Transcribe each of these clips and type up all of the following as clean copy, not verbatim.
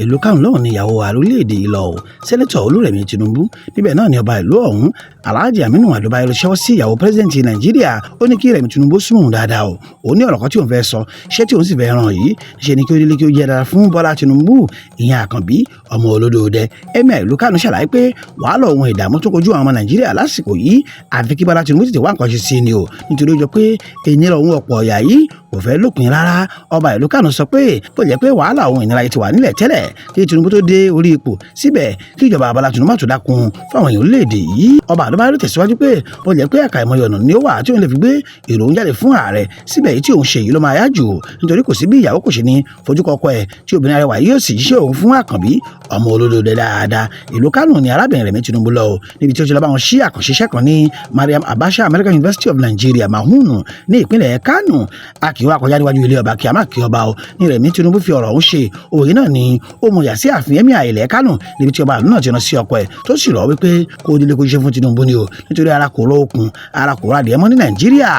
Ìlú Kánò lọ́hùn ní ìyàwó ààrẹ orílẹ̀-èdè yìí lọ o, Sẹ́nẹ́tọ̀ Olúrẹ̀mí Tinubu. Níbẹ̀ náà ni ọba ìlú ọ̀hún, Alhaji Aminu Ado Bayero, ṣẹ́wọ́ sí ìyàwó President Nàìjíríà. Ó ní kí Rẹ̀mí Tinubu súnmọ́ òun dáadáa o. Ó ní ọ̀rọ̀ kan tí òun fẹ́ sọ, ṣé tí òun sì fẹ́ ràn yìí ṣe ni kí ó délé, kí ó jẹ́ dára fún Bọ́lá Tinubu, ìyẹn Àkànbí ọmọ olódòdẹ. Emir ìlú Kánò ṣàlàyé pé wàhálà òun ìdààmú tó kojú àwọn ọmọ Nàìjíríà lásìkò yìí, àfi kí Bọ́lá Tinubu tètè wá nǹkan ṣe sí ni o, nítorí ó jọ pé ìnira òun ọ̀pọ̀ ọ̀yà yìí kò fẹ́ lópin rárá. Ọba ìlú Kánò sọ pé bó jẹ́ pé wàhálà òun ìnira yìí ti wà nílẹ̀ tẹ́lẹ̀ kí Tinubu tó dé orí ipò, síbẹ̀ kí ìjọba Bọ́lá Tinubu má tó dákun fáwọn èèyàn orílẹ̀-èdè yìí. Ọba Ado Bayero tẹ̀síwájú pé bó jẹ́ pé àkàìmọye ọ̀nà ni ó wà tí òun lè fi gbé ìròyìn jáde fún ààrẹ, síbẹ̀ èyí tí òun ṣe yìí ló máa yá jù, nítorí kò sí bí ìyàwó kò ṣe ní fojúkọ ọkọ ẹ̀ tí obìnrin arẹwà yóò sì jíṣẹ́ òun fún Àkànbí ọmọ olódòdó dáadáa. Ìlú Kánò ni arábìnrin Rẹ̀mí Tinubu lọ níbi tí ó ti lọ bá wọn ṣí àkànṣe iṣẹ́ kan ní Mariam Abacha American University of Nigeria, MAAN, ní ìpínlẹ̀ Kánò. A kì í wá kọjá níwájú ilé ọba kí a má kí ọba o ní Rẹ̀mí Tinubu fi ọ̀rọ̀ ọ̀hún ṣe. Òye náà ni ó mú yà sí ààfin emir ilẹ̀ Kánò, níbi tí ọba àlú náà ti rán sí ọkọ ẹ̀, tó sì rọ̀ wípé kó délé kó ṣiṣẹ́ fún Tinubu ni o, nítorí ara kò rọ okùn, ara kò rọ adìẹ mọ́ ní Nàìjíríà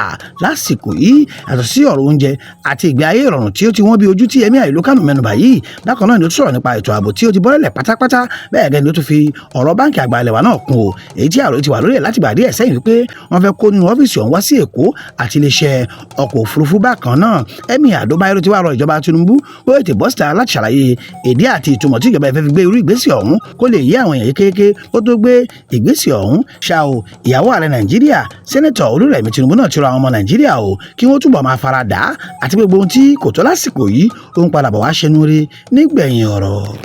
lásìkò yìí. Yàtọ̀ sí ọ̀rọ̀ oúnjẹ àti ìgbé ayé ìrọ̀rùn tí ó ti wọ́n bí ojú tí emir ìlú Kánò mẹ́nubà yìí, bákan náà ni ó sọ̀rọ̀ nípa ètò ààbò tí ó ti bọ́lẹ̀lẹ̀ pátápátá. Bẹ́ẹ̀ gẹ́gẹ́ ni ó tún fi ọ̀rọ̀ Báńkì Àgbà ilẹ̀ wa náà kún o, èyí tí àròyé ti wà lórí ẹ̀ láti gbà díẹ̀ sẹ́yìn wípé wọ́n fẹ́ kó nínú ọ́fíìsì ọ̀hún wá sí Èkó àti iléeṣẹ́ ọkọ̀ òfurufú. Bákan náà, Emir Ado Bayero ti wá rọ ìjọba Tinubu ó ètè bọ́ síta láti ṣàlàyé èdè àti ìtumọ̀ tí ìjọba ìfẹ́ fi gbé irú ìgbésẹ̀ ọ̀hún, kó lè yé àwọn èèyàn kéèké kó tó gbé ìgbésẹ̀ ọ̀hún. Ṣá o, ìyàwó ààrẹ Nàìjíríà, Sẹ́nẹ́tọ̀ Olúrẹ̀mí Tinubu náà ti rọ àwọn ọmọ Nàìjíríà o kí wọ́n túbọ̀ máa fara dà á, àti pé gbogbo ohun tí kò tó lásìkò yìí, ó ń padà bọ̀ wá ṣẹnu rí nígbẹ̀yìn ọ̀rọ̀.